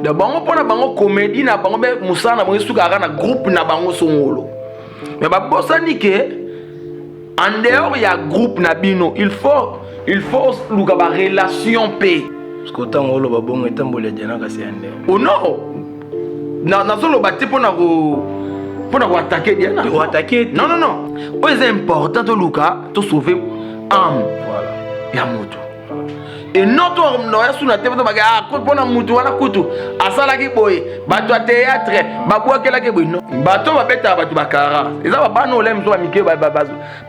Donc bango, mpona bango, comédie na bango mpe mosala na bango esukaka na groupe na bango songolo. Mais babosani ke en dehors ya groupe na bino, il faut luka barelation mpe. Parce que ntango oloba bongo, etamboli ya Diana kasi ya nde? Oh non, nazoloba te mpona koattaquer Diana. Koattaquer te. Non, non, non, oyo eza important, toluka tosauve âme ya moto et non to noya suna te tobake mpona mutu wana kutu asalaki boye, bato ya théâtre babwakelaki boye. Non, bato babetaka bato bakara eza babana olemi so bamike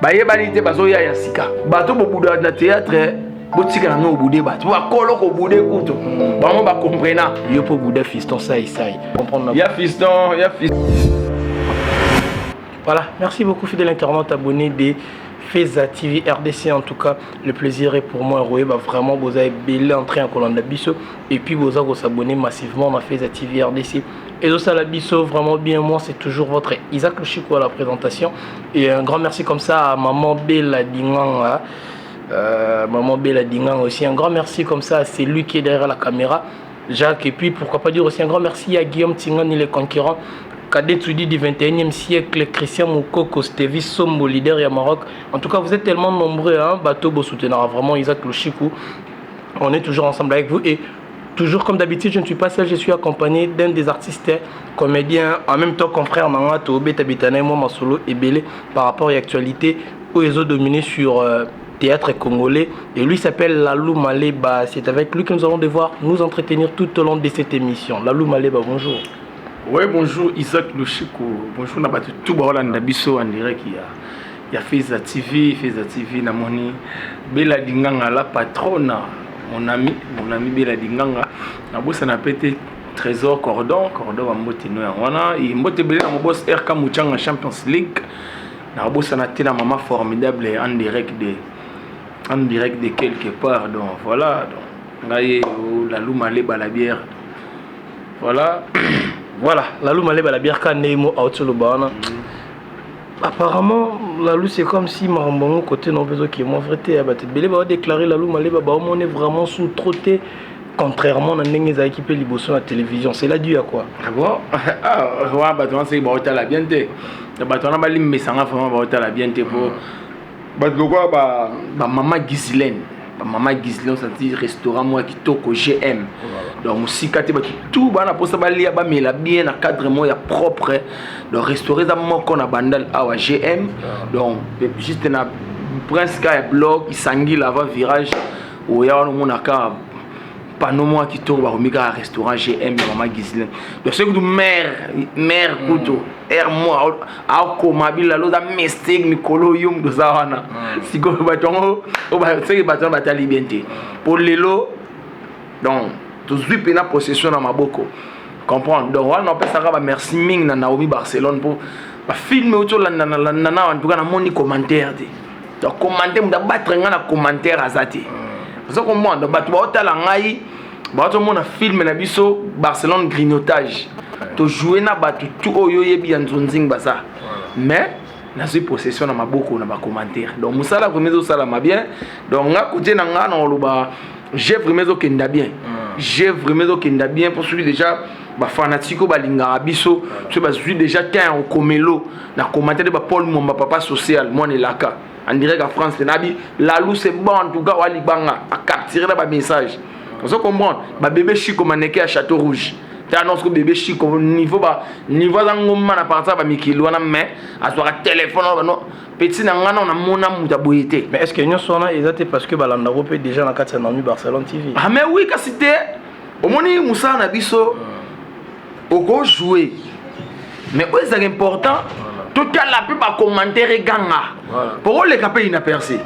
bayebani te, bazoya ya sika. Bato bobuda na théâtre, botikala no obude bato bakolo kobude kutu bango bacomprena. Yo mpo buda fiston sai sai comprendre. Ya fiston, ya fiston. Voilà, merci beaucoup, fidèle internaute abonné de Feza TV RDC. En tout cas, le plaisir est pour moi. Roé, bah, vraiment, vous avez bel entrée en kolanda biso. Et puis, vous avez s'abonner massivement à Feza TV RDC. Et ça, la biso, vraiment bien. Moi, c'est toujours votre Isaac Luchiko à la présentation. Et un grand merci comme ça à maman Bella Dinganga. Maman Bella Dinganga aussi. Un grand merci comme ça à celui qui est derrière la caméra, Jacques. Et puis, pourquoi pas dire aussi un grand merci à Guillaume Tingani, le conquérant. Cadet Tsudi du 21e siècle, Christian Moukoko, Stevie Sombo, leader ya Maroc. En tout cas, vous êtes tellement nombreux, hein, bato bosoutena vraiment Isaac Lushiku. On est toujours ensemble avec vous et toujours comme d'habitude, je ne suis pas seul, je suis accompagné d'un des artistes, comédiens, en même temps confrère na nga, Tobe Tabitana, moi, masolo ebele, par rapport à l'actualité, où ils ont dominé sur théâtre congolais. Et lui s'appelle Lalou Maleba. C'est avec lui que nous allons devoir nous entretenir tout au long de cette émission. Lalou Maleba, bonjour. Oui, bonjour Isaac Lushiko. Bonjour na bato tout baolanda biso en direct ya Feza TV, Feza TV. Namoni Bela Dinganga, la patronne, mon ami Bela Dinganga. Nabosana pe te Trésor Cordon, Cordon bambote no yango wana. Mbote ebele na mobos RK Muchanga Champions League. Nabosana te na mama formidable en direct de quelque part. Donc voilà, donc ngai Lalou Maleba la bière. Voilà. Voilà, Lalou Maleba la bière ka ndenge aotoloba wana. Apparemment, Lalou, c'est comme si makambo côté non besoin qui est moins vrai te. Bato ebele baodéclarer Lalou Maleba, baomone vraiment sous trop te, contrairement na ndenge ezalaki mpe liboso na télévision. C'est là dû à quoi? Ah bon, ah wana bato wana soki baotala bien te, bato wana balimbisanga vraiment, baotala bien te, po bato lokola bamama Gislaine, bamama Gislaine osanti restaurant moko ya kitoko GM. Donc mosika te, bato tout bana mposa balia, bamela bien na cadre moko ya propre. Donc restaurant eza moko na Bandal awa, GM. Donc juste na prince ka ya bloc Isangila avant virage oya wana, omonaka panneau moko ya kitoko, bakomi kaka restaurant GM ya mama Gislaine. Donc soki kutu mare kutu aire mo akoma bilalo oza mystique mikolo oyo moto oza wana sikoyo, bato yango soki bato wana batali bien te, po lelo donc tozwi mpena possession na maboko, comprendre. Donc wana napesaka bamerci mingi na Naomi Barcelone, mpo bafilm oyo tolandana, en tout cas namoni commentaire te. Donc commentaire, moto abattre ngai na commentaire aza te, oza komona. Donc bato baotala ngai, baotomona film na biso Barcelone Grignotage, tojoue na bato tu oyo oyebi ya nzonzing baza, mais nazwi possession na maboko na bacommentaire. Donc mosala vraiment ezosalama bien. Donc nga kotie na nga na koloba, j'ai vraiment ezokenda bien, j'ai vraiment ezokenda bien, mpo soki déjà bafanatike oyo balingaka biso, soki bazwi déjà temps okomelo na commentaire de bapaul Mwamba, papa social, mwana elaka en direct à France nabi Lalou, c'est bon. En tout cas walibanga acapturer na bamessage, ozo comprendre. Babebe Chiko Maneke ya Château Rouge te, annonce ko bébé Chiko niveau ba niveau aza ngomba na partir ba mikili wana, mais azwaka téléphone wana no petit na nga na namona moto aboye te. Mais est ce que nyonso wana eza te parce que balandako mpe déjà na kati ya Naomi Barcelone TV? Ah mais oui, kasi te, omoni mosala na biso okojoue, mais oyo ezalaka important, totala mpe bacommentaire eganga po oleka mpe inaperçu.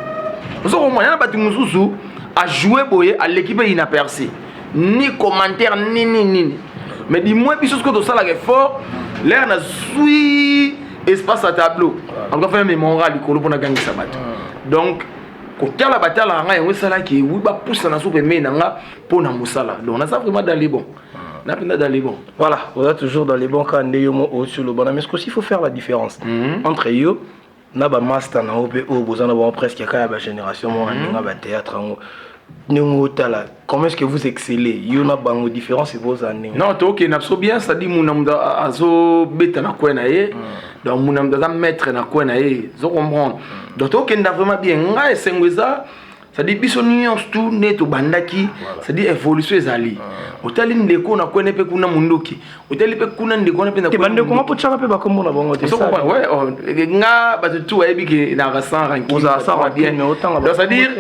Ozo komona yana bato mosusu ajoue boye, aleki mpe inaperçu, ni commentaire nini nini. Mais du moins biso soki tosalaka effort, lere nazwi espace ya tableau, en tout cas fa mémoire likolo mpona gangisa bato. Donc kotala batalaka ngai, yango esalaki wi bapusana so pembeni na nga mpo na mosala. Donc naza vraiment dans les bons, na mpenza dans les bons. Voilà, on est toujours dans les bons cas nde yo mo osi lobana. Mais aussi il faut faire la différence entre yo na bamaster na yo mpe oyo boza na bango presque kaka ya bagénération moko na ndenge ya bathéâtre yango. Ndenge otala, comment est-ce que vous excellez, yo na bango, différence ekozala ndenge? Non, tokende na biso bien, c'est-à-dire muna moto azobeta na coin na ye, donc muna moto aza maître na coin na ye, ozo comprendre? Donc tokenda vraiment bien. Ngai esengo eza, c'est-à-dire biso nyonso tu nde tobandaki, c'est-à-dire évolution ezali. Otali ndeko na kwene mpe kuna munduki, otali mpe kuna ndeko wana mpe na te bandeko nga mpo tiaka mpe bakombo na bango te. Ouais, oh, nga bato tu bayebi ke naka sans rancune. Ozala sans rancune, mais otanga. Donc c'est-à-dire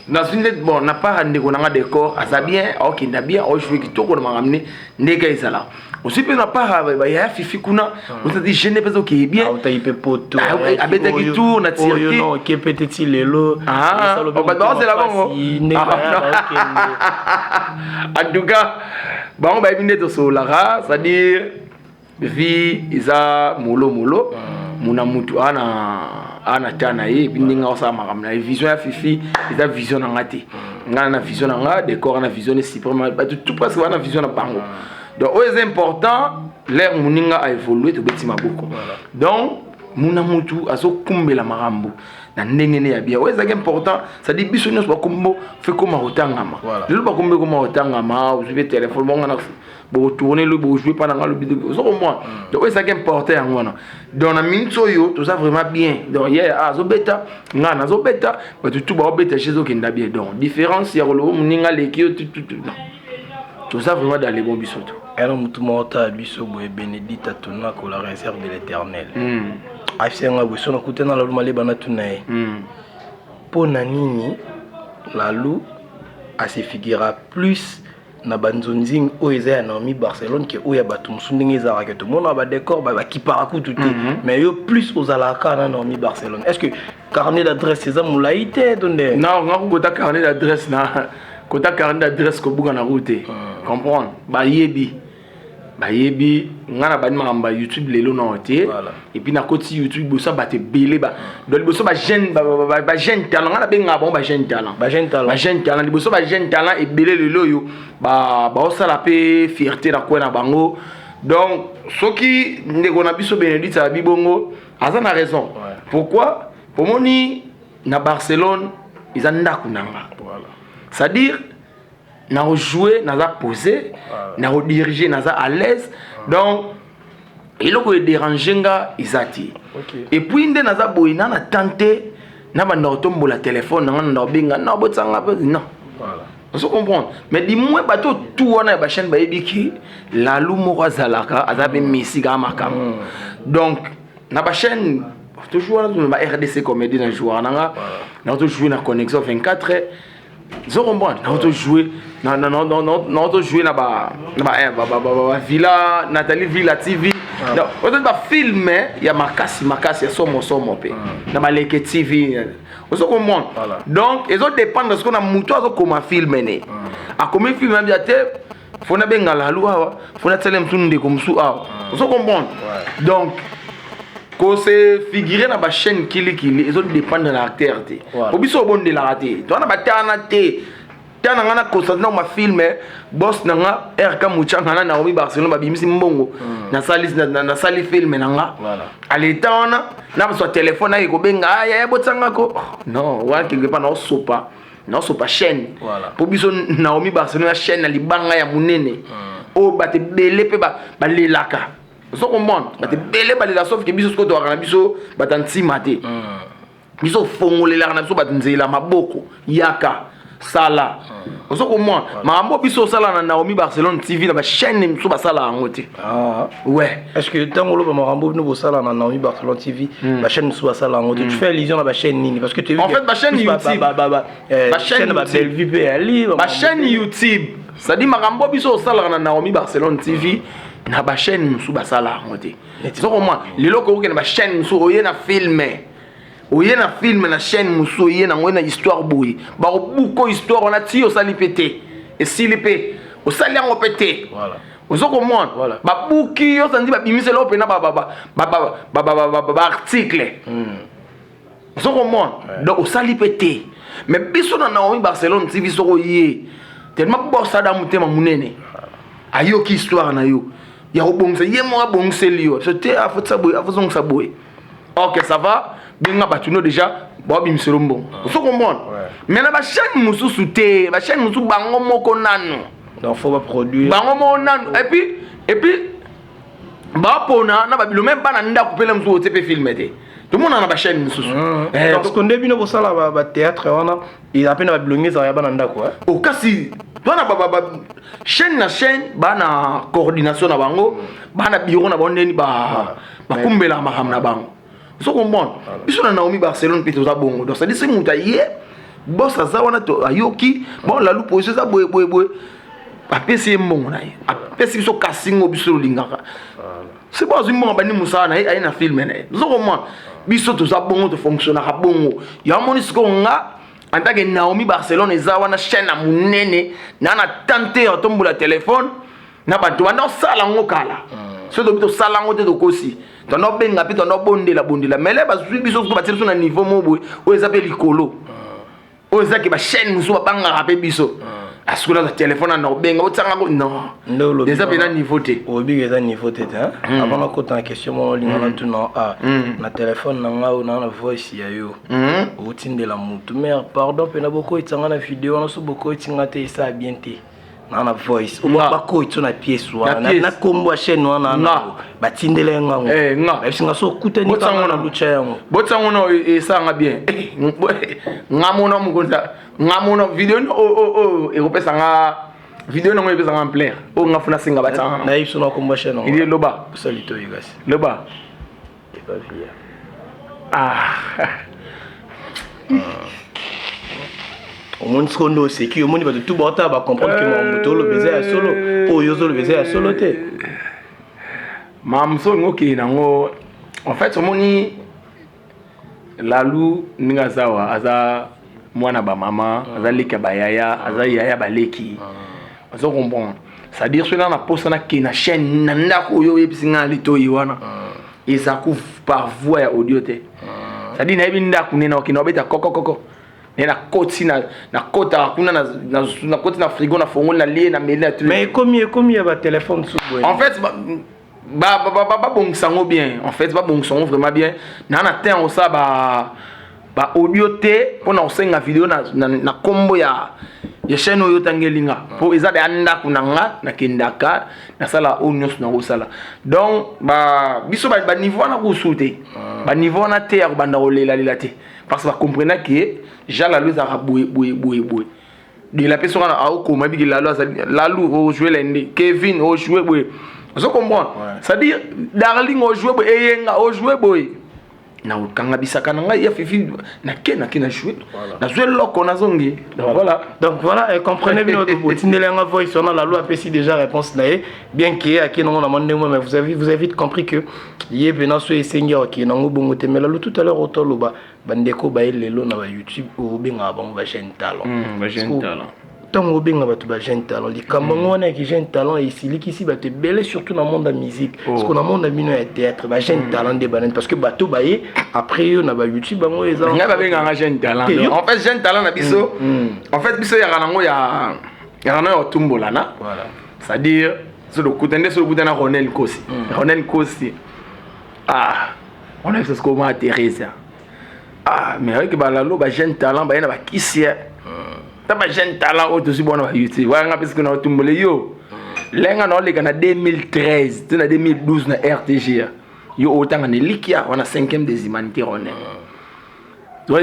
nazwi nde, bon, na part ya ndeko nanga décor, aza bien, aokenda bien, aojoue kitoko na makambo ne ndenge ezala. Ozwi mpe na part ya Fifi kuna, ozali jeune mpe ezokeye bien. Autaki mpe Poto. Abetaki tour na Turquie. Non, oke mpe te ti lelo. Bato baozela bongo. En tout cas, bango bayebi nde tosololaka, c'est-à-dire vie eza molo molo, muna mutu ana ta na ye, epi ndenge aosala makambo na ye. Vision ya Fifi eza vision na nga te. Nga na vision na nga, décor na vision ne suprême, bato tout presque bana vision na bango. Donc oyo eza important, l'air moninga a évolué, tobeti maboko. Donc muna mutu azokumbela makambo na ndenge ne ya bien. Oyo ezalaki important, c'est-à-dire biso nyonso bakombo fe koma kotangama. Lelo bakombo ekoma kotangama, ozwi mpe telefone bonga na botourne lobi, bojoue mpa na nga lobi, ozo comprendre? Donc oyo ezalaki important yango wana. Donc na minute oyo toza vraiment bien. Donc ye azobeta, nga nazobeta, bato tu baobeta, je ezokenda bien. Donc différence ya koloba moninga aleki yo tututu, non, toza vraiment dans les bons, biso to. Ena motu moko tala biso boye, Bénédicte Atunako, la réserve de l'Éternel, afisenga boye so nakutana Lalu Maleba, natuna ye mpo na nini Lalu ase figura plus na banzonzingi oyo eza ya Naomi Barcelone ke oyo ya bato mosusu. Ndenge ezalaka ke tomona badécor bakipaka kutu te, mais yo plus ozalaka kaka na Naomi Barcelone. Est ce que carnet d'adresse eza molai te to nde? Non, nga kota carnet d'adresse, na kota carnet d'adresse kobuka na route te, comprendre? Bayebi, bayebi nga na bandi makambo ya YouTube lelo nao te. Et puis nakoti YouTube liboso ya bato ebele, donc liboso bajeune talent, nga nabengaka bango bajeune talent. Bajeune talent. Bajeune talent, liboso bajeune talent ebele lelo oyo baosala mpe fierté na kwe na bango. Donc soki ndeko na biso Bénédicte abi bongo, aza na raison. Pourquoi? Pomoni na Barcelone eza ndako na nga, c'est-à-dire nakojoue, naza posé, nakodirige, naza à l'aise. Donc eloko edérange nga eza te. Et puis nde naza boye na tante na banda kotombola telefone nanga, nanda kobenga na botisanga mpe non. Ozo comprendre? Mais du moins bato tu wana ya bachaîne bayebi ki Lalu moko azalaka, aza mpe messi kaka makambo. Donc na bachaîne toujours wana na ba RDC Comédie na joueur nanga, na tojoue na Connexion 24, ozo comprendre? Na tojoue na tojoue na ba Villa Nathalie, Villa TV, ozo bafilm ya makasi makasi ya somosomo mpe na Baleke TV, ozo comprendre? Donc ezodépendre siko na motu azokoma film ne akomi film abia te, fo nabenga Lalu awa, fo natiala mosu ndeko mosu awa, ozo comprendre? Donc kose figurer na bachaîne kilikili ezodépendre na acteur te. Po biso obondelaka te, toza na batana te. Ta na nga na concentre na mafilm, boss na nga RK Muchanga na Naomi Barcelone babimisi mbongo, nasali film na nga. Aleta wana na bazwa telefone ake kobenga yaya botiangako, non, wana quelque part naosopa, naosopa chaîne. Po biso Naomi Barcelone ya chaîne na libanga ya monene oyo bato ebele mpe balelaka, ozo comprendre? Bato ebele balela, sauf ke biso sikoyo tokaka na biso bato ya ntima te. Biso fongolelaka na biso bato nzela maboko, yaka sala, ozo komona makambo biso osala na Naomi Barcelone TV, na bachaîne mosusu basala yango te. Ouais. Est ce que ntango oloba makambo bino bosala na Naomi Barcelone TV, bachaîne mosusu basala yango te, tu fais allusion na bachaîne nini? Parce que En fait, bachaîne YouTube. Bachaîne babellevue mpe yali. Bachaîne YouTube, c'est-à-dire makambo biso osalaka na Naomi Barcelone TV, na bachaîne mosusu basala yango te. Ozo komona lelo kokokende bachaîne mosusu, oye na film, oye na film na chaîne mosusu, oye nango na histoire boye, bakobuka histoire wana ti osali mpe te, esili mpe osali yango mpe te. Ozo komona, babuki yo sandi, babimiseli oyo mpena baarticle, ozo komona? Donc osali mpe te. Mais biso na Naomi Barcelone TV, soko oye, tellement bosada motema monene, ayoki histoire na yo ya kobongisa, ye moko abongiseli yo so te, afotisa boye, afozongisa boye, ok, ça va, benga bato no déjà baobimiselo mbongo, ozo comprendre? Mais na bachaîne mosusu te, bachaîne mosusu bango moko nanu. Donc faut baproduire. Bango moko nanu, et puis bapona na babilo, même bana ndako mpele mosusu otie mpe film te, tomona na bachaîne mosusu. Parce que nde bino bosala bathéâtre wana, eza mpe na babilongi ezala ya bana ndako. Okasi bana chaîne na chaîne, bana coordination na bango, bana bureau na bango, ndeni bakumbelaka makambo na bango. Ozo comprendre? Biso na Naomi Barcelone mpe toza bongo. Donc c'est-à-dire soki moto aye, boss aza wana, ayoki bon lalu position eza boye boye boye, apesi ye mbongo na ye, apesi biso kasingo biso tolingaka. C'est bon, azwi mbongo, bandi mosala na ye, aye na film na ye. Ozo comprendre? Biso toza bongo, tofonctionnaka bongo. Yango moni sikoyo nga en tant que Naomi Barcelone eza wana chaîne ya monene na tante ya tombola telefone na bato banda osala yango kala. Soki tobi tosala yango te, tokosi. Tondo obenga mpe tondo obondela bondela mele bazwi biso soki batie biso na niveau moko boye oyo eza mpe likolo, oyo ezaki bachaîne mosusu babangaka mpe biso. Asikola azwa telefone na obenga otiangako, non, eza mpe na niveau te. Obiki eza niveau te te. Avant nakota na question moko, olinga natuna a na telefone na ngai oyo naa na voice ya yo otindela motu: "Mare, pardon mpena, bokoyitanga na video wana. So bokoyitinga te, esala bien te." Naa na voice bakoyitso na pièce wana na kombo ya chaîne wana batindela ye ngango, bayebisinga so okutani kaka na lucha yango. Botiango no esalanga bien. Nga mona mokonzi, nga mona video oyo ekopesanga, video nango epesanga ampleur oyo nga funa senga batianga. Nayebi so na kombo ya chaîne. Ili loba. Osali toyi kasi. Loba. Epavia. Ah. Omoni sikoyo nde oseki, omoni bato tu baotala, bacomprendre ke makambo toloba eza ya solo, oyo ozoloba eza ya solo te. Makambo so olingi okende nango, en fait omoni Lalu ndenge aza wa, aza mwana bamama, aza leki ya bayaya, aza yaya baleki. Ozo comprendre? C'est-à-dire soki na posa nakende na chaîne na ndako oyo oyebisi ngai na litoi wana, eza ku par voie ya audio te. C'est-à-dire nayebi ndako nde nakokende obeta kokokoko nde nakoti, nakotaka kuna, nakoti na frigo, na fongoli, na lie, na meli, na Mais ekomi ya batelefone su boye. En fait babongisa yango bien, en fait babongisa yango vraiment bien. Na te osala ba audio te mpona kosenga video na nkombo ya chaîne oyo otangeli nga, mpo eza deya ndako na nga, nakendaka nasala oyo nyonso nakosala. Donc biso baniveau wana kusu te, baniveau wana te ya kobanda kolelalela te, parce que bacomprena ke Jean Lalu ezalaka boye boye boye boye de la mpe soki aokoma biki Lalu azali Lalu ojoue lende, Kevin ojoue boye, ozo comprendre? C'est-à-dire Darling ojoue boye, Eyenga ojoue boye, na okanga bisaka na ngai ya Fifi, nake na joue, nazwi eloko, nazongi. Donc voilà. Donc voilà, comprenez bien, botindeli yanga voice wana, Lalu apesi déjà réponse na ye, bien ke ake nango na mwa ndenge, mais vous avez vite compris que ye mpena so esengi akokende nango bongo te. Mais Lalu, tout à l'heure otoloba bandeko baye lelo na bayoutube obengaka bango bajeune talent. Bajeune talent. Ntango obenga bato bajeune talent, likambo yango wana yaki jeune talent esilikisi bato ebele, surtout na monde ya musique. Parce que na monde ya bino ya théâtre, bajeune talent nde banani? Parce que bato baye après yo na bayoutube, bango eza Ngai babenganga jeune talent. En fait jeune talent na biso, en fait biso yaka nango ya yaka nango ya kotumbolana. C'est-à-dire so lokuta nde so lokuta na Ronel Kosi, Ronel Kosi, ah, on a biso sikoma Thérésia, ah, mais oyeke balalo bajeune talent baye na bakisi ta bajeune talent oyo tozwi bona bayoutube wayanga mpe sikoyo na otumbole yo lenga na oleka na 2013 to na 2012 na RTG, yo otanga na Elikia wana 5e des humanités. Ronel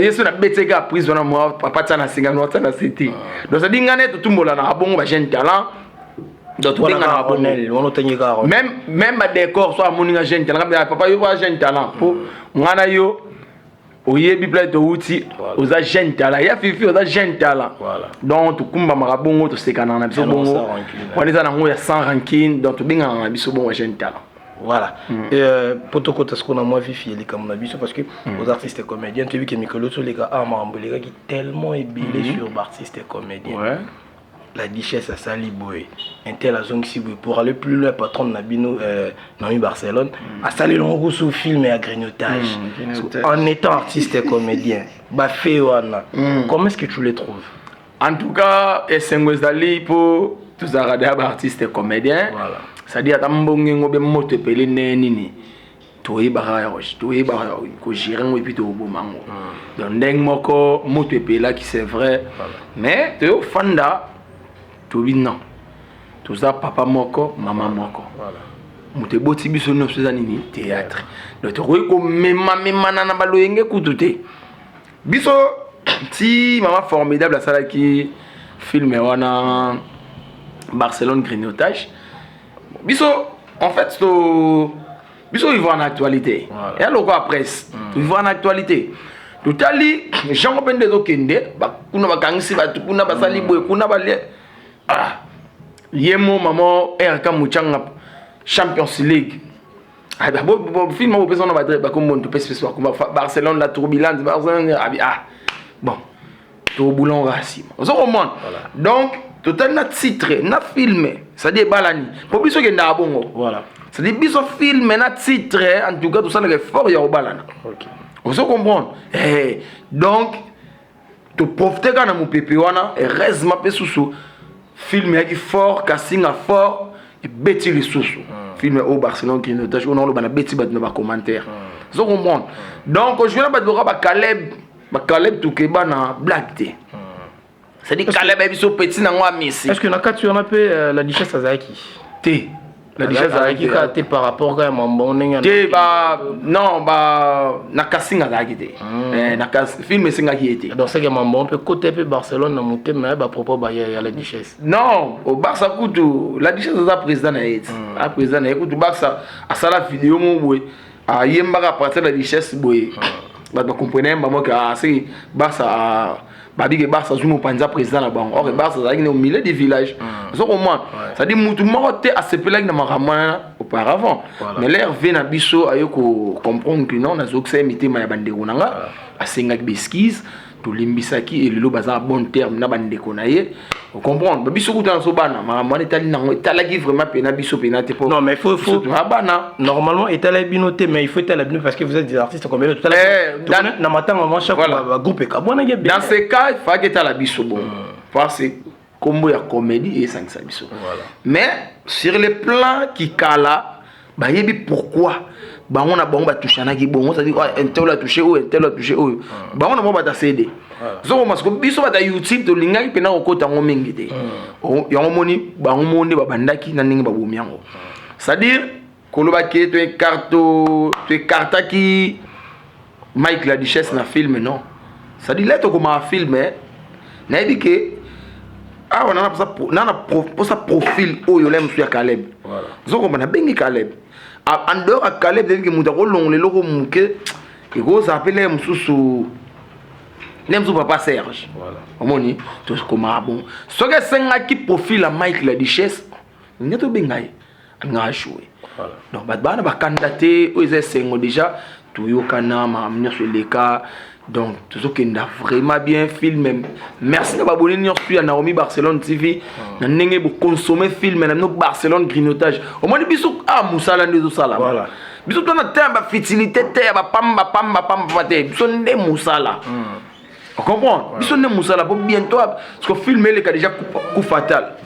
ye so nabeteka prise wana mwa papa tia na singa no tia na se te. Donc c'est-à-dire ngai ne totumbola na bongo bajeune talent, donc tobengana bongo. Même badécor so amoni nga jeune talent, papa yo ba jeune talent, mpo ngai na yo oyebi place touti, oza jeune talent ya Fifi, oza jeune talent. Donc tokumbamaka bongo, tosekanaka na biso bongo. Wana eza nango ya sans rancune, donc tobengaka na biso bongo jeune talent. Voilà. Po tokota sikoyo na mwa vifi ya likambo na biso, parce que aux artistes comédien, toyebi ke mikolo toleka awa makambo elekaki tellement ebele sur baartiste comédien. La Duchesse asali boye, intel azongisi boye. Pour aller plus loin, patron na bino Naomi Barcelone asali longo kusu film ya grignotage. En étant artiste et comédien, bafe wana, comment est-ce que tu les trouves? En tout cas esengo ezali mpo tozalaka deya baartiste comédien. C'est-à-dire ata mbongo be moto epeli ndenge nini. Toyebaka, toyebaka kogérer yango et puis tokoboma yango. Donc ndenge moko moto epelaki, c'est vrai, mais toyofanda, tobi non, toza papa moko, mama moko, moto eboti biso nyonso eza nini? Théâtre. Donc tokoki komemamemana na baloyenge kutu te. Biso ti Mama Formidable asalaki film wana, Barcelone Grignotage, biso en fait to biso vivre en actualité. Eya lokola presse, tovivre en actualité. Totali jango mpe nde ezokende kuna, bakangisi bato kuna, basali boye kuna, balie. Ah, ye mo mama RK Muchanga, Champions League, film bopesa wana, bakombo topesi pesi bakombo Barcelone la turbulence, Barcelone abi. Ah bon, tobula ngo kaka nsima, ozo komona. Donc totali na titre na film, c'est-à-dire ebalani, mpo biso okendaka bongo. C'est-à-dire biso film na titre, en tout cas tosalaka effort ya kobalana, ozo comprendre. Donc toprofite kaka na mopepe wana. Heureusement mpe susu film eyaki fort, kasinga fort, ebeti lisusu film oyo Barcelone Grignotage oyo naoloba, nabeti bato na bacommentaire, ozo comprendre. Donc ojouer na bato loka bacaleb, bacaleb tokeba na blague te, c'est-à-dire Caleb ayebi biso petit nango amisi. Est ce que na kati wana mpe la Duchesse azalaki? Te, la Duchesse azalaki kaka te par rapport kaka ya mambo ndenge? Te, ba non, ba na casting azalaki te. Na film esengaki ye te. Donc seke mambo mpe kote mpe Barcelone na motema ya bapropos ya la Duchesse? Non, au Barça kutu la Duchesse aza président na ye te, aza président na ye kutu. Barça asala video moko boye, ayembaka à partir de la Duchesse boye, bato bacomprene yemba moke aseki Barça, babike Barça azwi mopanzi ya président na bango. Or Barça azalaki au milieu du village, ozo komona. C'est-à-dire mutu moko te asepelaki na makambo wana auparavant, mais l'air ve na biso aye kocomprendre que non, nazokisa ye mitema ya bandeko na nga. Asengaki baexcuse, tolimbisaki, elelo baza na bon terme na bandeko na ye, ocomprendre. Biso kuta na so bana, makambo wana etali nango, etalaki vraiment pena biso pena te, po Non, mais faut toza bana. Normalement etala bino te, mais il faut etala bino parce que vous êtes des artistes combien totala na matanga mwa chaque groupe ekabwanaki. Dans ce cas, faki etala biso bongo parce que kombo ya comédie esangisa biso. Mais sur le plan kikala, bayebi pourquoi bango na bango batushanaki bongo, c'est-à-dire un tel a touché oyo, un tel a touché oyo, bango na bango bata cd zokoma. Siko biso bata YouTube tolingaki mpena kokota yango mingi te. Yango moni bango mo nde babandaki na ndenge babomi yango, c'est-à-dire koloba ke toécartaki Mike la Duchesse na film, non. C'est-à-dire le tokomaka film, nayebi ke awa nana posa profil oyo le mosusu ya Caleb, ozokoma nabengi Caleb. En dehors ya Caleb, nayebi ke moto akolongola eloko moke ekozala mpe le mosusu, nde mosusu papa Serge. Omoni, tokomaka bongo. Soki esengaki profil ya Mike la Duchesse, nde tobenga ye, alingaka ajoue. Donc bato baa na bakanda te, oyo eza esengo. Déjà toyokana, makambo nyonso eleka, donc tozokenda vraiment bien. Film, merci na babone nyonso ya Naomi Barcelone TV na ndenge boconsommer film na bino Barcelone Grignotage. Omoni biso a mosala nde ezosalama. Biso tona te ya bafutilité te, ya bapamba pamba pamba te, biso nde mosala, ocomprendre. Biso nde mosala po bientôt, parce que film eleka déjà, Coup fatal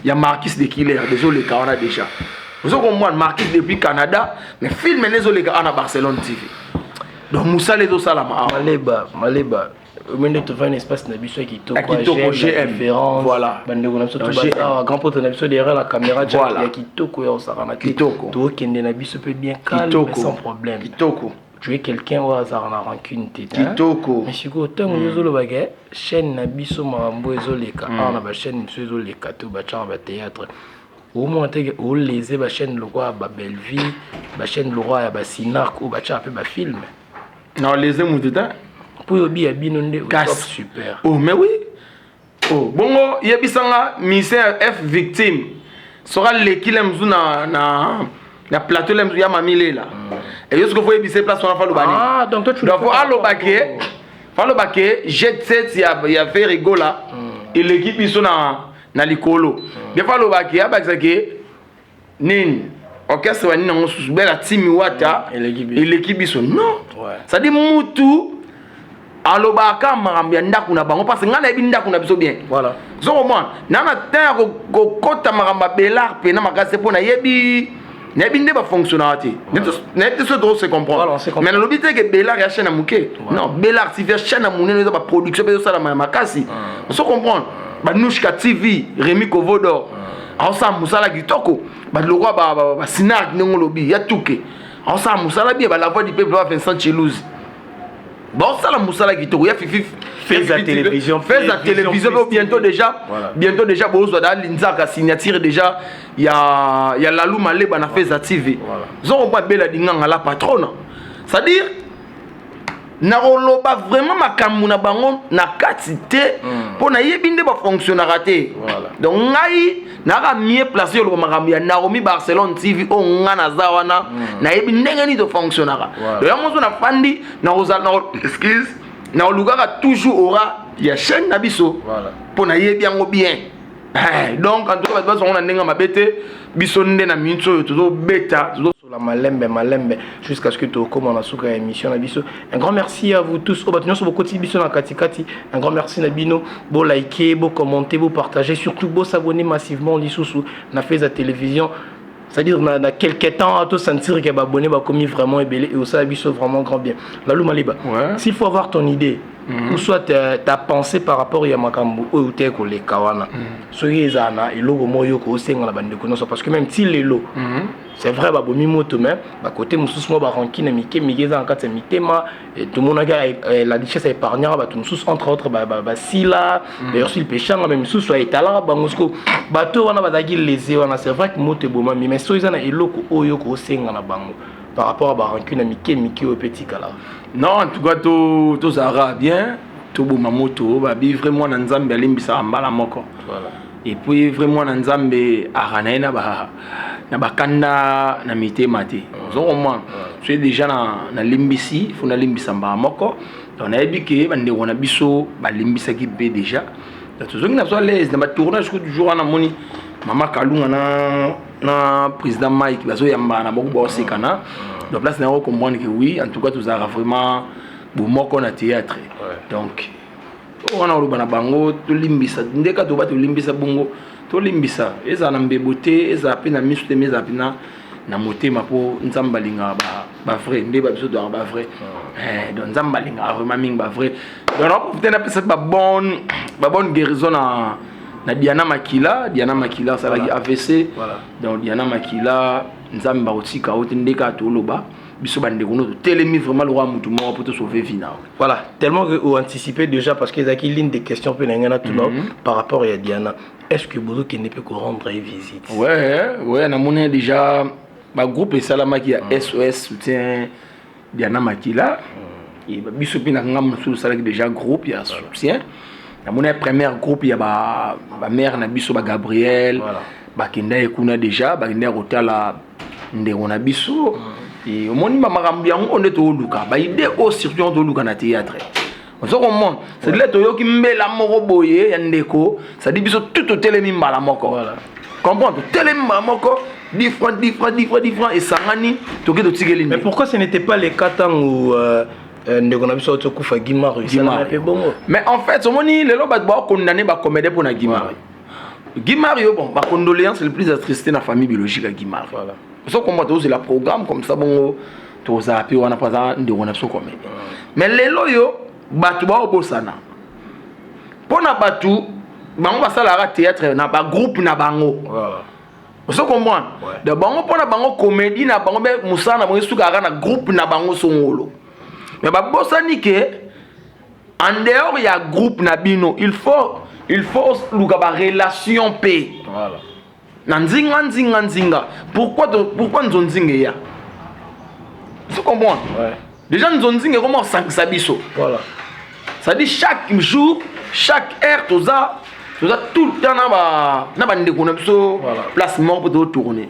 ya Marquis de Killer déjà oleka wana déjà, ozo comprendre. Marquis depuis Canada, mais film nde ezoleka awa na Barcelone TV. Donc mosala ezosalama awa. Maleba maleba, omende tovanda espace na biso ya kitoko. Ya kitoko, GM. Voilà. Bandeko na biso Donc, tobaza, grand pote na biso derrière la caméra, Jack, ya kitoko ya osakana te. Kitoko. Tokende na biso mpe bien calme, Kitoko. sans problème. Kitoko. Tu es quelqu'un oyo azalaka na rancune te, hein? Kitoko. Mais sikoyo ntango yo ozolobaka chaîne na biso, makambo ezoleka awa na bachaîne mosusu ezoleka te, batiaka bathéâtre, omona teke olese bachaîne lokola babellevie, bachaîne lokola ya basinark oyo batiaka mpe bafilm. Na olese motu te. Mpo oyo ya bino nde Kasi. top super. Oh mais oui, oh bongo yebisanga, ministère F victime soki aleki le mosusu na plateau, le mosusu ya mami lela eyo, soki fo yebisa place wana, faloba nini? Ah, donc toi tu Donc fo aloba ke, fo aloba ke jet set ya Ferrigola eleki biso na likolo bien, fo aloba ke abakisa ke nini, orchestre banini yango susu bela timi wata. Eleki biso. Eleki biso, non. C'est-à-dire mutu alobaka makambo ya ndako na bango, parce ngai nayebi ndako na biso bien. Ozo komona, na na temps ya kokɔta makambo ya Belar mpena makasi te, mpo nayebi Nayebi nde bafonctionnaka te, nayebi te soki toko se comprendre. Mais nalobi te ke Belar ya chaîne ya moke. Non, Belar TV ya chaîne ya monene, eza baproduction mpe ezosalama ya makasi. Ozo comprendre? Banushka TV, Rémi Kovodor aosala mosala kitoko. Bato lokwa basinark, ndenge olobi ya tuke, aosala mosala bien. Ba La Voix du Peuple, ba Vincent Chelouse baosala mosala kitoko. Ya Fifi. Feza Télévision. Feza Télévision mpe bientôt déjà. Bientôt déjà bozwa da linzaka signature déjà ya Lalu Maleba na Feza TV. Zo comprendre? Bela Dinganga, la patronne, c'est-à-dire nakoloba vraiment makambo na bango na kati te, mpo nayebi nde bafonctionnaka te. Donc ngai naka mieux placé oloba makambo ya Naomi Barcelone TV oyo nga naza wana, nayebi ndenge nini tofonctionnaka. Donc yango moso nafandi, nakozala, excuse, nakolukaka toujours aura ya chaîne na biso mpo nayebi yango bien. Donc en tout cas, bato bazwango na ndenge mabe te. Biso nde na miniti oyo tozobeta. La malembe malembe jusqu'à ce que tokóma na suka ya émission na biso. Un grand merci à vous tous oyo bato nyonso bokoti biso na katikati. Un grand merci na bino. Boliker, bocommenter, bopartager, surtout bosabonner massivement lisusu na Feza Télévision. C'est-à-dire na quelque temps to sentir que baabonnés bakomi vraiment ebele et osala biso vraiment grand bien. Lalou Maliba, s'il faut avoir ton idée ou soit ta pensée par rapport ya makambo oyo te koleka wana, soki ezala na eloko moko oyo kosenga na bandeko nyonso, parce que même ti lelo, c'est vrai, babomi moto, mais bakote mosusu mwa barancune mike mike eza na kati ya mitema. Tomonaki la Duchesse épargnaka bato mosusu, entre autres basila d'ailleurs sur peshanga, mais misusu aetalaka bango. Siko bato wana bazalaki lese wana, c'est vrai que moto ebomami, mais soki eza na eloko oyo kosenga na bango par rapport à barancune ya mike mike oyo mpe etikala. Non, en tout cas tozalaka bien, toboma moto. Babi vrai mwana Nzambe alimbisaka mbala moko. Et puis vrai mwana Nzambe aka na ye na bakanda na mitema te. Ozokomona, soki déjà nalimbisi, fo nalimbisa mbala moko. Donc nayebi ke bandeko na biso balimbisaki mpe déjà. Donc tozongi na biso à l'aise na batournage. Ko toujours wana namoni mama Kalunga na président Mike bazoyambana na bango, baosekana. Donc place na yango, comprendre que oui, en tout cas tozalaka vraiment bomoko na théâtre. Donc wana oloba na bango, tolimbisa ndeka toba, tolimbisa bongo, tolimbisa. Ezala na mbebo te, ezala mpe na miso te, mais ezala mpe na motema, mpo Nzambe alingaka bavrai nde babiso tozalaka bavrai. Donc Nzambe alingaka vraiment mingi bavrai. Donc naprofite napesa babonne guérison na Diana Makila. Diana Makila asalaki AVC. Donc Diana Makila, Nzambe akotika yo te. Nde kaka toloba, biso bandeko no totelemi vraiment lokwa mutu moko mpo tosauve vie na yo. Voilà, tellement que oanticiper déjà, parce que ezalaki ligne de question mpe na ngai natuna par rapport ya Diana: est ce que bozokende mpe korendre ye visite? Ouais, namoni déjà bagroupe esalamaki ya SOS soutien Diana Makila. Biso mpe na nga mosusu osalaki déjà groupe ya soutien. Namoni ya première groupe ya bamare na biso, bagabriel, bakenda ye kuna déjà, bakenda ya kotala ndeko na biso. Omoni bamakambo yango nde tooluka, baidée oyo surtout yango tooluka na théâtre. Ozo komona, c'est-à-dire toyoki mbela moko boye ya ndeko, c'est-à-dire biso tout totelemi mbala moko. Comprendre? Totelemi mbala moko, 10 francs, 10 francs, 10 francs, 10 francs esangani, toke totikeli. Mais pourquoi ce n'était pas le cas ntango ndeko na biso tokufa, Gimar, esalama mpe bongo? Mais en fait, omoni, lelo bato baokondane bacomédie mpo na Gimar. Gimar yo, bon, bacondoléance le plus attristé na famille biologique ya Gimar. Ozo comprendre? Tozela programme comme ça bongo, tozala mpe wana mpo aza ndeko na biso comédie. Mais lelo oyo bato baobosana, mpo na bato bango basalaka théâtre na bagroupe na bango. Ozo comprendre? Donc bango, mpo na bango, comédie na bango mpe mosala na bango esukaka na groupe na bango songolo. Mais babosani ke en dehors ya groupe na bino, il faut luka barelation mpe na nzinga nzinga nzinga. Pourquoi nzonzinga eya? Ozo comprendre? Déjà nzonzinga ekoma kosangisa biso. C'est-à-dire chaque jour, chaque heure, toza tout le temps na bandeko na biso place moko mpo totourne.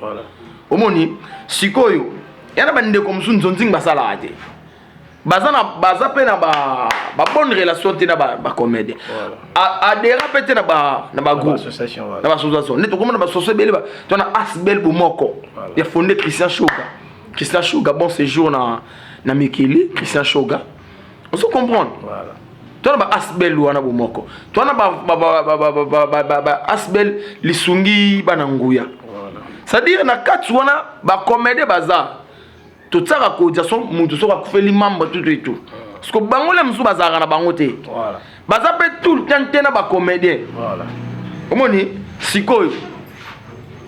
Omoni sikoyo, ya na bandeko mosusu nzonzinga basalaka te, baza na baza mpe na babonne relation te na bacomédien, adhéra mpe te na bagroupe, na baassociation. Nde tokoma na baassociation ebele. To na Asbel Bomoko ya fondé Christian Shoga. Christian Shoga, bon séjour na mikili. Christian Shoga, ozo comprendre? To na ba Asbel wana Bomoko, to na ba Asbel Lisungi Bana Nguya. C'est-à-dire na kati wana bacomédien baza, totiaka cotisation. Motu soki akufeli membre, tout et tout, parce que bango le mosusu bazalaka na bango te. Baza mpe tout le temps te na bacomédien. Omoni sikoyo,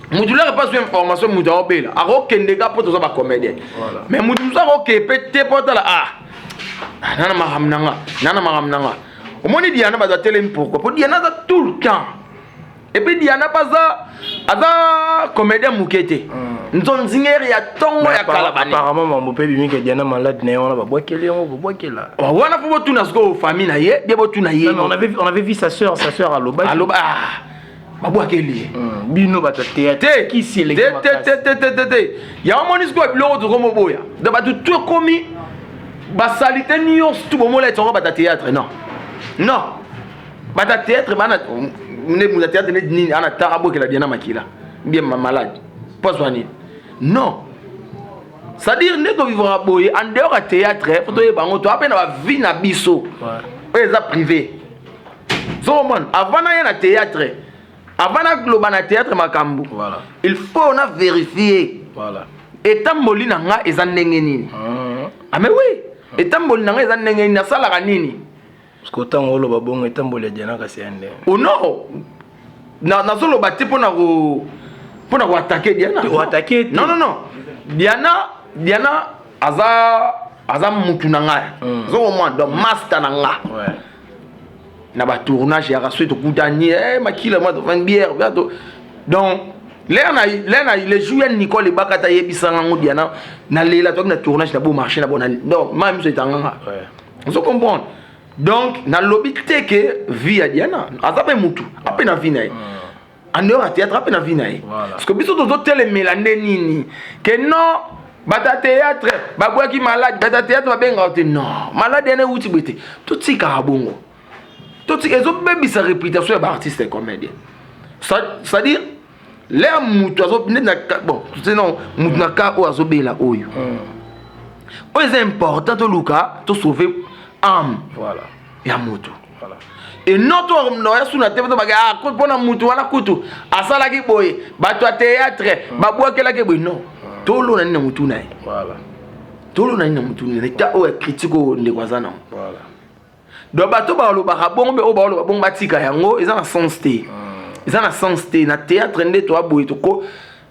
mutu lere mpe azwi information, mutu aobela, akokende ka mpo toza bacomédien. Mais mutu mosusu akokee mpe te mpo otala, ah, nana makambo na nga, nana makambo na nga. Omoni Diana, baza telemi. Pourquoi? Po Diana aza tout le temps. Et puis Diana mpe aza comédien moke te, nzonzingere ya ntongo ya kala bane. Apparemment mambo mpe ebimika, Diana malade na ye wana, babwakeli yango, bobwakela. Wana mpo botuna sikoyo famille na ye bie, botuna ye. Non, mais on avait vu sa sœur alobaki. Aloba, ah, babwakeli ye. Bino bato ya théâtre te kisi eleki te te makasi. Te te te te te, yango moni sikoyo biloko tokomoboya. Donc bato tu ekomi basalite nyonso tu bomola etongo bato ya théâtre. Non, non, bato ya théâtre bana nde moto ya théâtre nde nini ana ta abwekela Diana makila bien malade mpo azwa nini? Non, c'est-à-dire nde tovivra boye en dehors ya théâtre, faut toyeba yango, toa mpe na bavie na biso oyo eza privé. Zokomona, avant naya na théâtre, avant naloba na théâtre makambo, il faut na vérifier etamboli na nga eza ndenge nini. Ah mais oui, etamboli na nga eza ndenge nini, nasalaka nini. Parce que ntango oloba bongo, etamboli ya Diana kasi ya ndenge? Oh non, nazoloba te mpona koattaquer Diana. Te, koattaquer te. Non, non, non, Diana aza mutu na ngai. Ozokomona, donc master na nga na batournage yaka, soki tokutani, makila mwa tofandi bière bia to. Donc l'heure na le jour ya Nicole Ebakata, ayebisanga ngo Diana, nalela, toki na tournage na beau marché na bona. Donc ma miso etanganga. Ozo comprendre? Donc nalobi te ke vie ya Diana, aza mpe mutu ape na vie na ye en dehors ya théâtre, ape na vie na ye. Parce que biso tozotelemela nde nini? Ke non, bato ya théâtre babwaki malade, bato ya théâtre babengaka te. Non, malade ene euti boye te, totikaka bongo, totika, ezobebisa réputation ya baartiste comédien. C'est-à-dire l'heure mutu azo nde na bon, non, mutu na ka oyo azobela, oyo oyo eza important, toluka tosauve âme ya motu. Et non, to oya suna te, to bake, ah, mpona mutu wana kutu asalaki boye, bato ya théâtre babwakelaki boye. Non, tolona nini na mutu na ye? Tolona nini na mutu na ye? Ta oyo ya critique oyo ndeko aza nango. Donc bato balobaka bongo mpe oyo baloba bongo, batika yango, eza na sens te, eza na sens te. Na théâtre nde toya boye, toko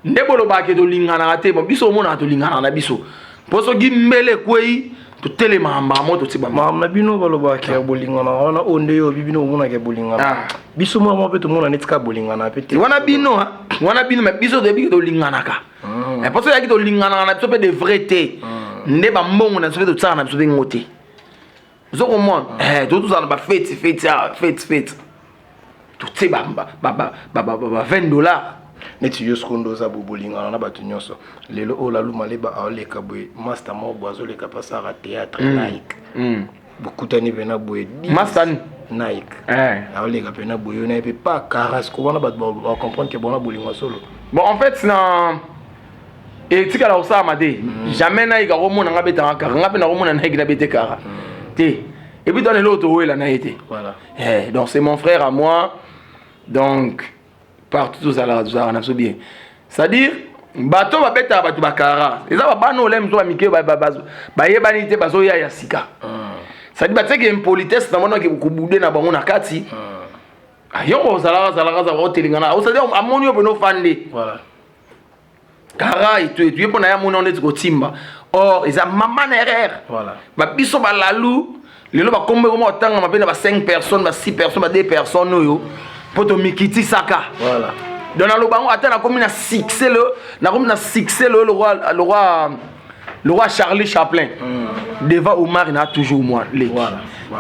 nde bolobaka ke tolinganaka te. Bon, biso omonaka tolinganaka na biso, mpo soki mbele ekwei, totelemaka mbala moko, totie bama. Makambo na bino balobaka ya bolingana wana, oyo nde yo obi, bino omonaka ya bolingana. Ah. Biso mwa mwa mpe tomona neti kaka bolingana mpe te. Wana bino, ah, wana bino, mais biso toyebi ke tolinganaka. Mpo soki oyaki tolinganaka na biso mpe de vrai te, nde bambongo na biso mpe totiaka na biso mpe ngo te. Ozokomona, tozala na bafeti feti, ah, feti feti, totie ba 20 $. Neti yo sikoyo nde oza boye, bolingana na bato nyonso. Lelo oyo Lalu Maleba aoleka boye, master moko boye azoleka mpe asalaka théâtre Nike, bokutani mpena boye. Master ni? Nike aoleka mpena boye, yo na ye mpe pa kara. Sikoyo wana bato bacomprendre ke bona bolingo solo? Bon, en fait, na etikala kosalama te, jamais nayika komona nga betanga kara, nga mpe nakomona nayiki na bete kara te. Et puis twana eloko towela na ye te. Donc c'est mon frère à moi, donc partout tozalaka, tozalaka na biso bien. C'est-à-dire bato babetaka bato bakara, eza babana olem so bamike bayebani te, bazoya ya sika. C'est-à-dire batiaki impolitesse na bango, kobude na bango na kati. Yongo ozalaka azalaka azalaka otelingana, c'est-à-dire amoni yo mpena ofande kara etu etu ye mpo na ye, amoni neti kotimba, or eza mama na erreur. Babiso balalu lelo bakombo ekoma kotangama mpe na ba 5 personnes, ba 6 personnes, ba 2 personnes oyo mpo tomikitisaka. Donc naloba yango, ata nakomi na succès lelo, nakomi na succès lelo, le roi Charlie Chaplin, devant Omar na toujours moi leki.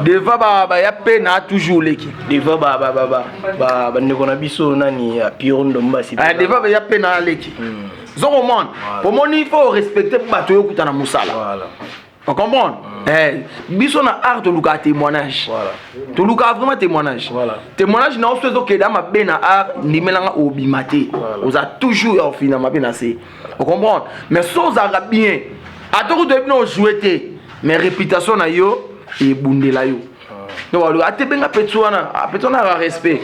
Devant baya mpe na toujours leki. Devant bandeko na biso nani ya Piro Ndombasi. Ah, devant baya mpe na leki. Zokomona, pomoni il faut respecter mpo bato oyo okuta na mosala. On comprend? Biso na art tolukaka témoignage. Tolukaka vraiment témoignage. Témoignage na oso ezokenda mabe na art, ndimelanga obima te. Oza toujours ya ofina mabe na se. On comprend? Mais so ozalaka bien, ata kutu oyebi na ojouer te, mais réputation na yo ebundela yo. Donc baloba ate benga petit wana, ah, petit wana aka respect.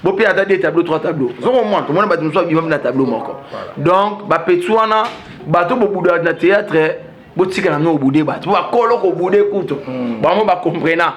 Bope ata deux tableau, trois tableau, zongo mwa tomona bato mosusu abima na tableau moko. Donc bapeti wana, bato bobuda na théâtre, botika na bino kobude bato po bakolo kobude kutu bango bacomprena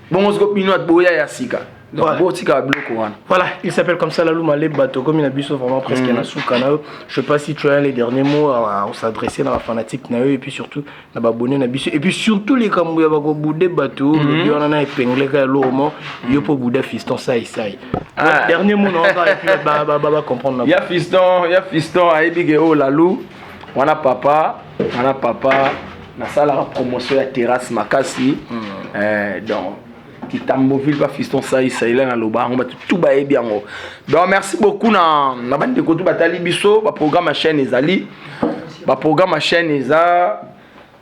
bongo. Siko bino boya ya sika, donc botika biloko wana. Voilà, il s'appelle comme ça Lalou Maleba, comme il a vraiment presque na suka na yo. Je sais pas si tu as les derniers mots à s'adresser dans la fanatique na yo et puis surtout na ba abonné na biso et puis surtout les kambu ya bako bude bato le wana na épinglé ka lourement yo po buda fiston sai sai. Ah. Dernier mot non et puis ba ba ba, ba comprendre na. Ya fiston, ya fiston ayebi ke oyo Lalu wana papa, wana papa nasalaka promotion ya terrasse makasi. Donc Kitamboville, ba fiston saisaila na loba yango, bato tu bayebi yango. Donc merci beaucoup na bandeko tu batali biso. Baprogramme ya chaîne ezali, baprogramme ya chaîne eza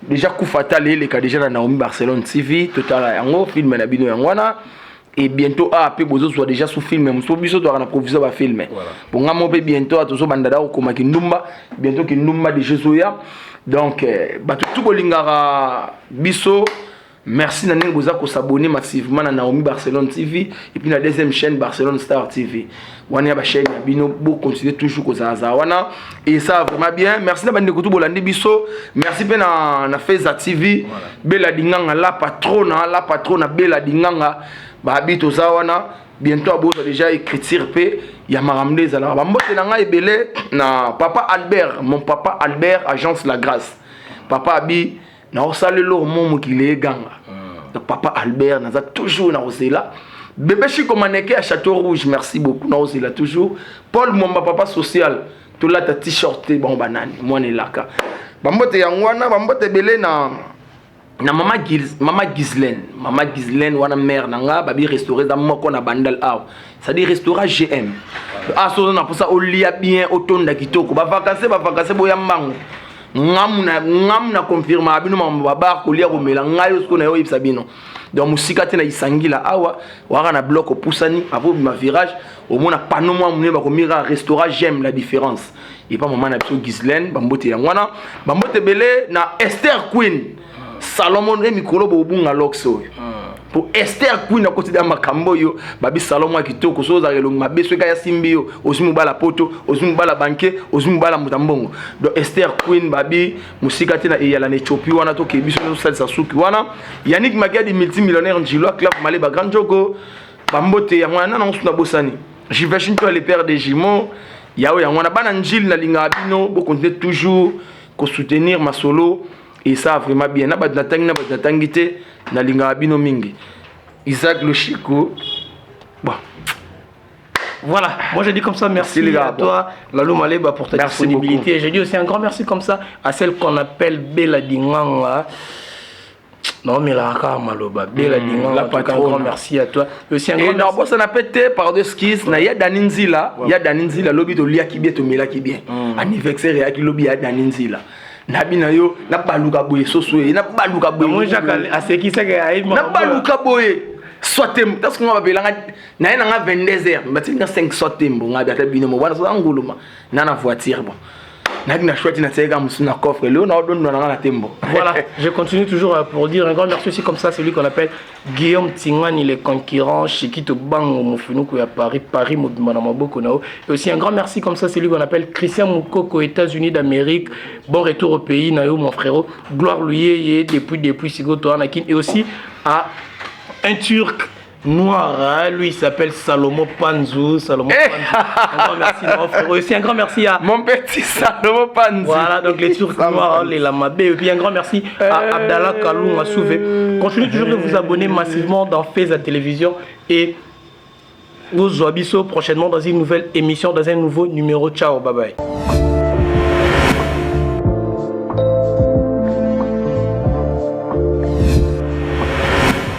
déjà. Kufa tala eleka déjà na Naomi Barcelone TV, totala yango, film na bino yango wana. Et bientôt a mpe bozozwa déjà sous film mosusu, biso tozwaka na provision bafilm bonga mo mpe. Bientôt a tozobanda da kokoma kindumba, bientôt kindumba déjà ezoya. Donc bato tu bolingaka biso, merci na ndenge boza kos'abonner massivement na Naomi Barcelone TV et puis na deuxième chaîne Barcelone Star TV wana ya bachaîne ya bino. Bocontinue toujours kozalazala wana et ça vraiment bien. Merci na bandeko tu bolandi biso, merci mpe na Feza TV, Bela Dinganga, la patrona, la patrona Bela Dinganga. Babi toza wana, bientôt abozwa déjà écriture mpe ya makambo nde ezalaka. Bambote na ngai ebele na papa Albert, mon papa Albert, agence La Grâce. Papa abi naosala eloko mo mokili eganga. Donc papa Albert, naza toujours na kozela. Bébé Chiko Maneke ya Château Rouge, merci beaucoup, naozela toujours. Paul Mwamba, papa social, tolata t-shirt te bango banani mwana elaka. Bambote yango wana, bambote ebele na mama Gils, mama Ghislaine, mama Ghislaine wana mère na nga. Babi restauré eza moko na Bandal awa, c'est-à-dire restaurant GM. Ah, sozo na posa olia bien, otonda kitoko. Bavacances, bavacances, boya mbango. Ngamu na confirma bino makambo babar, kolia, komela. Ngai oyo sikoyo na yo oyebisa bino. Donc mosika te na Isangila awa, waka na bloc opusani avo obima virage, omona panneau mwa monene bakomira restaurant J'aime la différence epa mama na biso Ghislaine. Bambote yango wana, bambote ebele na Esther Queen Salomon e mikolo bobunga lox oyo po Esther Queen akotida makambo oyo babi salon mwa kitoko. So ozalaka elongi mabe, soki ya simbi yo, ozwi mobala poto, ozwi mobala banke, ozwi mobala moto ya mbongo. Donc Esther Queen, babi mosika te na eyala na Éthiopie wana, toke biso nyonso osalisa suki wana. Yannick Makiadi, multimillionnaire Njilo, Clave Maleba, grand jogo. Bambote yango wana nango suna bosani Jiveshin to le père des jumeaux yao yango wana. Bana Njili, nalingaka bino, bocontinue toujours kosoutenir masolo et ça vraiment bien. Na bato natangi, na bato natangi te, nalingaka bino mingi. Isaac Loshiko, bon. Voilà, moi je dis comme ça merci, Merci, les gars. À toi, Lalou Maleba, pour ta Merci. disponibilité. Et je dis aussi un grand merci comme ça à celle qu'on appelle Bella Dinganga. Non, mais la maloba, Bella Dinganga, la en tout cas, un patronne. Grand merci à toi. Et aussi un Et grand na merci. bosana pe te, pardon, excuse na ya Dani Nzila, ya Dani Nzila. Lobi toliaki bien, tomelaki bien, anniversaire eyaki lobi ya Dani Nzila. Nabi na yo nabaluka boye, soso ye nabaluka boye. Moi, Jacques, à ce qui c'est que Nabaluka boye soit tembo parce que nga babelanga na ye nanga 22 heures, batinga 5 soit tembo. Nga bi ata bino mo wana soza nguluma na voiture. Bon, nayaki na choix ti natiaki mosusu na coffre leo na odondwa nanga na tembo. Voilà, je continue toujours pour dire un grand merci aussi comme ça, celui qu'on appelle Guillaume Tingani, le conquérant, Chiquito Bango, Mofunuku à Paris, Paris, Mobimba na maboko na yo. Et aussi un grand merci comme ça, celui qu'on appelle Christian Moukoko, États-Unis d'Amérique. Bon retour au pays, na yo, mon frérot. Gloire lui, depuis, Sigo Anakin. Et aussi à un Turc noir, hein, lui il s'appelle Salomon Panzou. Salomon Eh. Panzou. Un grand merci, mon frérot. Aussi un grand merci à Mon petit Salomon Panzou. Voilà, donc les Turcs noirs, les Lamabé. Et puis un grand merci à Abdallah Kaloum Assouvé. Continuez toujours de vous abonner massivement dans Feza Télévision et vous biso prochainement dans une nouvelle émission, dans un nouveau numéro. Ciao, bye bye.